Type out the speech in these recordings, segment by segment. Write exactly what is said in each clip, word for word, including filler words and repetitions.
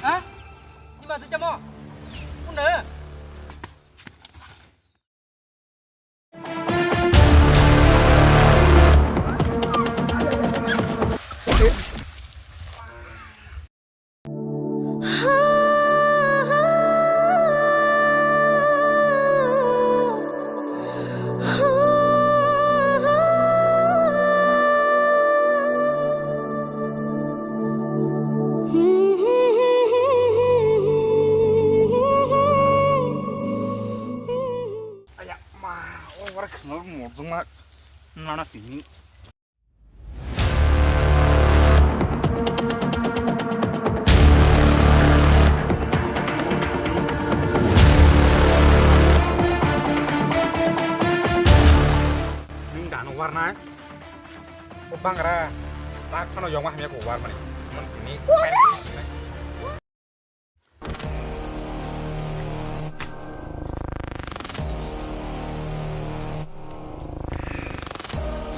Ha? Ni ma twi chamo? Unda. Aya ma, o wara khwna mojongma nana tini. Nwng dano warnai? O bangra, tak phano yongma hamya ko warmani. Nwng tini.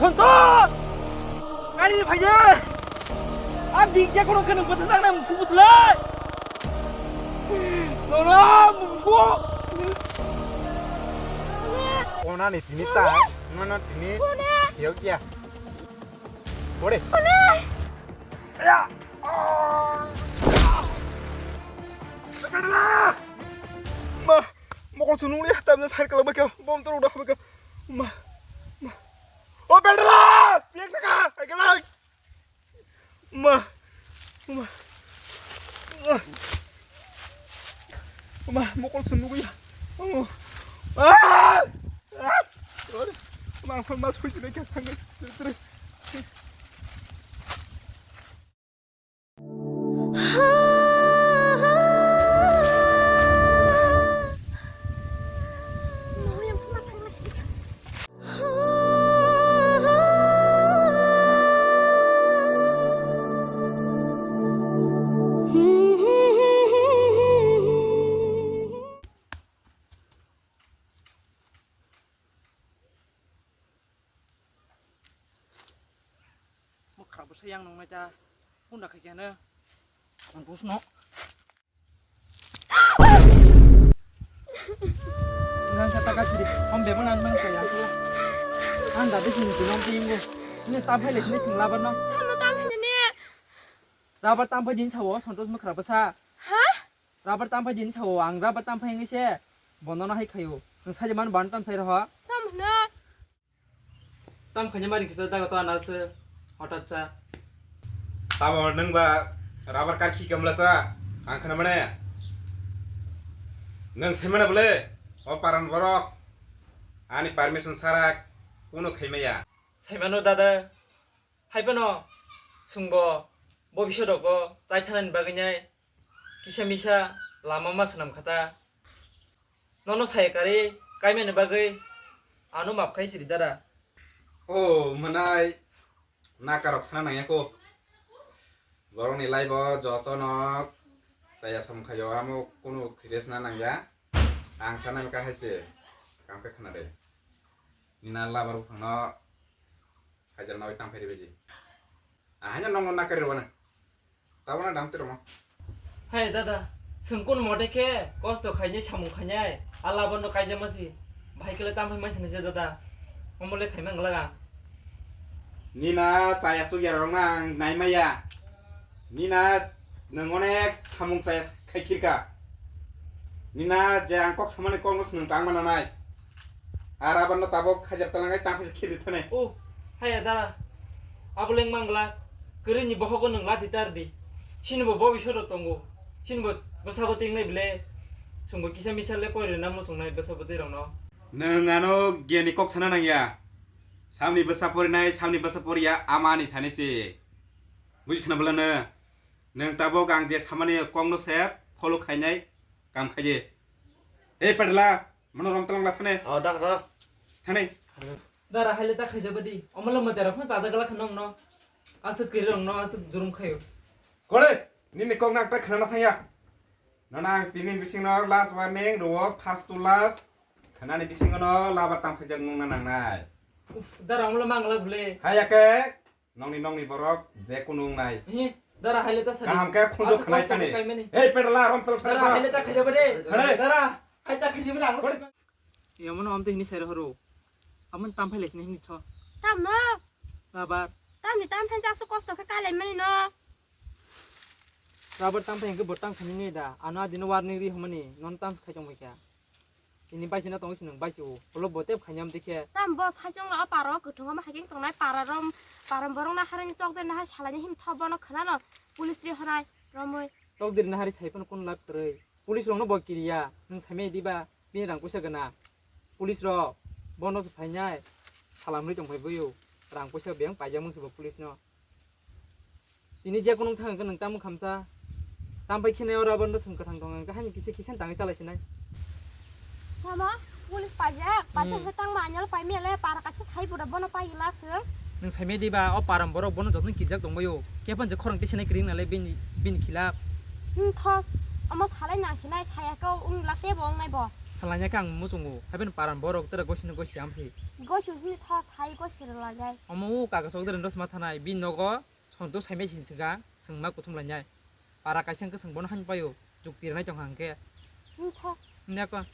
Sonto! Gari ni phaiya! A big je kono kene bata jang na musu musulai! Nono musu! Ona ni tini ta, nono tini. Yo kya? Bore. Ya! Ma! Mokol sunung liya, tamna cycle ba kya, bom toro da ba kya. Ma! Ma! O Pedala! Piak taka! Ai kena! Ma! Ma! Ma! Mokol sunung liya. Oh! Ah! Ah! Sorry. Ma, ma, ma, sorry, sorry, sorry. Mwkhra bwsa yang nungnai ta, kunda khai khe hano. Ang bus no. Nang kata ka chiri, om bebo nang nang saya tu. Ang dadi sini tu nang tingo. Ini tampilek ini sing labar no. Tamo tampilek ini. Rabar tampai din sawo, Santosh mwkhra bwsa. Ha? Rabar tampai din sawo, ang rabar tampai ngi se. Bono no hai khayo. Nang saja man ban tam sai roha. Tamo na. Tam khaina mari kisa dago to ana se hotat cha. Tamo nwng ba rabar karkhi kamla cha, ang khana mane. Nwng sai mane bole, o paran borok ani permission sara kuno khaimaya. Sai mano dada, hai phano chwngbo bo bisio rogo chai thanani bagwi nai kisa misa lama ma swnam khata. Nono sai kari kaimani bagwi ano map khai siri dada. O mwnai nakarok sana nangya ko. Borokni life o jotono chaya samung khayo amo kunu serious na nangya. Ang sana mika hai se kam khe khna de. Nina labar buphang no hajar nawi tang phai de bidi. Ahanya nong nakari rwana. Tabona dam tiro mo. Hai dada, sengkun mote khe kosto khainai samung khainai, a labono kaijama si. Bahai kele tam phai mai sini je dada. Omole khaimang laga. Nina chaya chukya rong nang nai maya. Nina nwng onek samung chaya khai khirka. Nina je ang kok samani kok no swnung tang mana nai. Ar abar no tabok hajar talangai tang phai khiri thane. O, haya dara. Abo leng mangla. Kwrwi ni bohogo nwng lati tar di. Sini bo bobi sodo tongo. Sini bo bwsa bo tingnai bile. Sungbo kisa misa le pori na mo sungnai bwsa bo tei rong no. Nwng ano geni kok sana nangya. Samni bwsa pori nai, samni bwsa pori ya ama ani thani se. Buji khana bwla no. Nwng tabok ang je samani kok no se follow khainai kam khaye. Ei padla. Mano rom talang la thane. Oh, dak ro. Thane. Dara haile ta khaijaba di. Omolo mate ra phun chaja gala khano no. Asuk kiri rong no, asuk jurum khayo. Kore, nini kok nak ta khana thangya. Nana ang tini bising no last warning, ruo first to last. Khanani bising no labar tang phaijak nung na nangnai. Uf, dara omolo mangla bule. Haya ke. Nongni, nongni borok je kunu wngnai. Hi, Dara, haile ta sadi. Kaham khe khunju khnai sani. Ei, pedala, rom tel. Dara, haile ta khaijaba de. Hare. Dara, hai ta khaijaba de. Yamono amte hini sero horo. Amon tam phai lesini hini tho. Tam no. Rabar. Tam ni tam phai jasu kosto khe kalai mani no. Rabar tam phai hingke botang khani ni da. Ano adino warning ri homani. Non tam khai tong kha. Ini baisina tong sinung baisi o. Ulo botep khanyam dikhe. Tam bo saichung lo paro kuthung ma haking tongnai para rom, para borong na harani chok de na salani him tho bono khana no. Police ri honai romoi. Chok de na hari sai pon kun lak trei. Police rong no bo kiriya. Nung samai diba bini rang puisa gana. Police rok bono se phainai. Salam ri tong phai boyo. Rang puisa beng paijak mung se bo police no. Tini je kunung thang khe nwng tamo khamsa. Tam pai khine oro abono swng kwthang tong ang khe hani kisa kisa tangwi chalai sinai. Mama, police paijak, paijak Hmm. Khe tang ma anyal pai mele para kaisa sai pura bono pai la swng. Nwng sai me diba o param borok bono jotoni kijak tong bayo. Khe phan je khorang tisinai kring nale bini bini khilap. Hmm, thos, omo salai nang sinai saya kau ung la tebo ong nai bo. Salai nya khe ang muchungo. Haben param borok tera gosini gosi amsi. Gosi hini thos sai gosi rwla jai. Omo u kaga sok deren dos ma thanai bini nogo. Sonto saimai sin singka, sengma kuthum lainai. Para kaisa hwnkhe seng bono hani paio, jukti rwnai tongkha hwnkhe. Wngkha. Wngya kho.